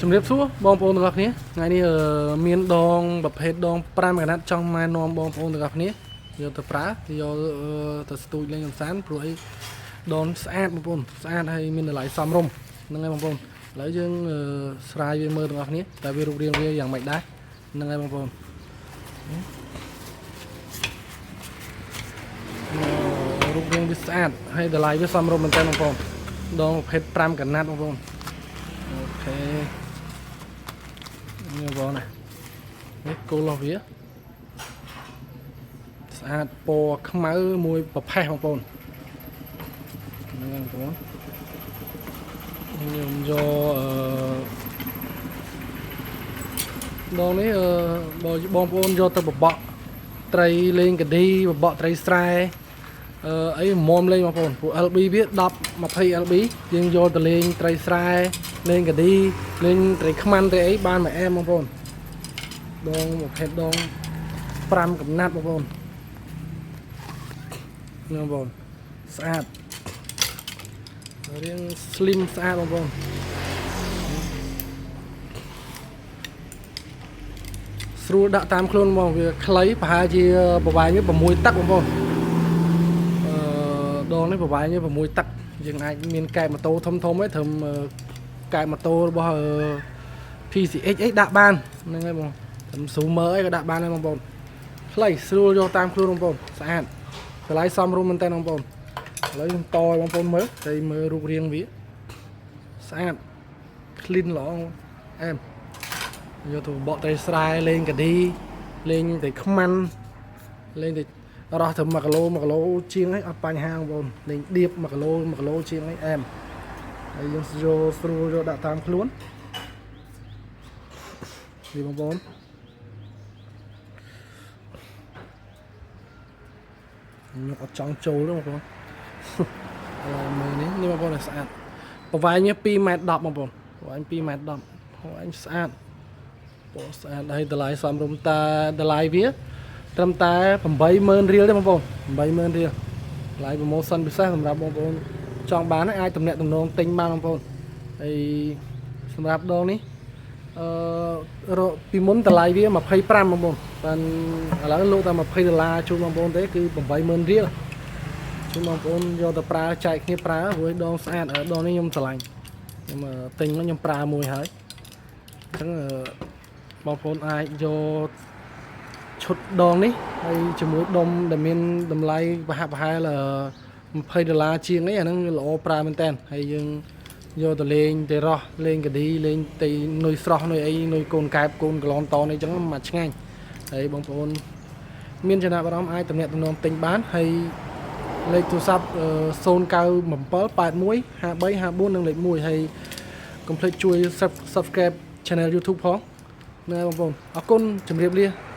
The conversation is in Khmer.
ជំរាបសួរបងប្អូនទាំងអស់គ្នាថ្ងៃនេះមានដងប្រភេទដង5កណាត់ចង់ណែនាំបងប្អូនទាំងអស់គ្នាយកទៅប្រើយកទៅស្ទូចលេងកម្សាន្តព្រោះអីដងស្អាតបងប្អូនស្អាតហើយមានតម្លៃសមរម្យហ្នឹងហើយបងប្អូនឥឡូវយើងស្រាយវាមើលទាំងអស់គ្នាតែវារូបរាងវាយ៉ាងម៉េចដែរហ្នឹងហើយបងប្អូនរូបរាងវាស្អាតហើយតម្លៃវាសមរម្យមែនតើបងប្អូនដងប្រភេទ5កណាត់បងប្អូន OK នេះបងណានេះគោលរបស់វាស្អាតពណ៌ខ្មៅមួយប្រផេះបងប្អូនហ្នឹងហើយបងប្អូនខ្ញុំយកដងនេះបើបងប្អូនយកទៅបបក់ត្រីលេងកឌីបបក់ត្រីស្រែអីមុំលេងបងប្អូនព្រោះ LB វា10 20 LB យើងយកទៅលេងត្រីស្រែលេងកឌីលេងត្រីខ្មាន់ត្រីអីបានមួយអែមបងប្អូនដងប្រភេទដង5កំណាត់បងប្អូននេះបងប្អូនស្អាតរាង slim ស្អាតបងប្អូនស្រួលដាក់តាមខ្លួនហ្មងវាខ្លីប្រហែលជាប្រវែងវា6ទឹកបងប្អូនដងនេះប្រវែងវា6ទឹកយើងអាចមានកែបម៉ូតូធំធំឯងត្រឹមកែបម៉ូតូរបស់PCX អីដាក់បានហ្នឹងហើយបងត្រឹម Zoomer អីក៏ដាក់បានដែរបងប្អូនខ្លីស្រួលយកតាមខ្លួនបងប្អូនស្អាតតម្លៃសមរម្យមែនតើបងប្អូនឥឡូវខ្ញុំតឲ្យបងប្អូនមើលតែមើលរូបរាងវាស្អាត clean ល្អអែមយកទៅបកត្រីស្រែលេងកាឌីលេងតែខ្មាន់លេងតែរស់ទៅ1គីឡូ1គីឡូជាងអីអត់បញ្ហាបងប្អូនលេងដៀប1គីឡូ1គីឡូជាងអីអែមហើយយើងយកស្រួលយកដាក់តាមខ្លួននេះបងប្អូនខ្ញុំអត់ចង់ចូលទេបងប្អូនឥឡូវមើលនេះនេះបងប្អូនស្អាតប្រវែងវា2ម៉ែត្រ10បងប្អូនប្រវែង2ម៉ែត្រ10ប្រវែងស្អាតពណ៌ស្អាតហើយតម្លៃសមរម្យតាតម្លៃវាត្រឹមតែ80000រៀលទេបងប្អូន80000រៀលតម្លៃ promotion ពិសេសសម្រាប់បងប្អូនចង់បានអាចទំនាក់ទំនងទិញបានបងប្អូនហើយសម្រាប់ដងនេះរកពីមុនតម្លៃវា25បងប្អូនបានឥឡូវលក់តែ20ដុល្លារជូនបងប្អូនទេគឺ80000រៀលជូនបងប្អូនយកទៅប្រើចែកគ្នាប្រើព្រោះដងស្អាតដងនេះខ្ញុំស្រឡាញ់ខ្ញុំទិញមកខ្ញុំប្រើមួយហើយអញ្ចឹងបងប្អូនអាចយកឈុតដងនេះហើយជាមួយដុំដែលមានតម្លៃប្រហាក់ប្រហែល20ដុល្លារជាងអីអាហ្នឹងល្អប្រើមែនតើហើយយើងយកទៅលេងទៅរោះលេងកាឌីលេងទៅនុយស្រស់នុយអីនុយកូនកែបកូនកឡនតនេះអញ្ចឹងមកឆ្ងាញ់ហើយបងប្អូនមានចំណាប់អារម្មណ៍អាចទំនាក់ទំនងទិញបានហើយលេខទូរស័ព្ទ097 81 53 54និងលេខ1ហើយកុំភ្លេចជួយ Subscribe Channel YouTube ផងណាបងប្អូនអរគុណជម្រាបលា។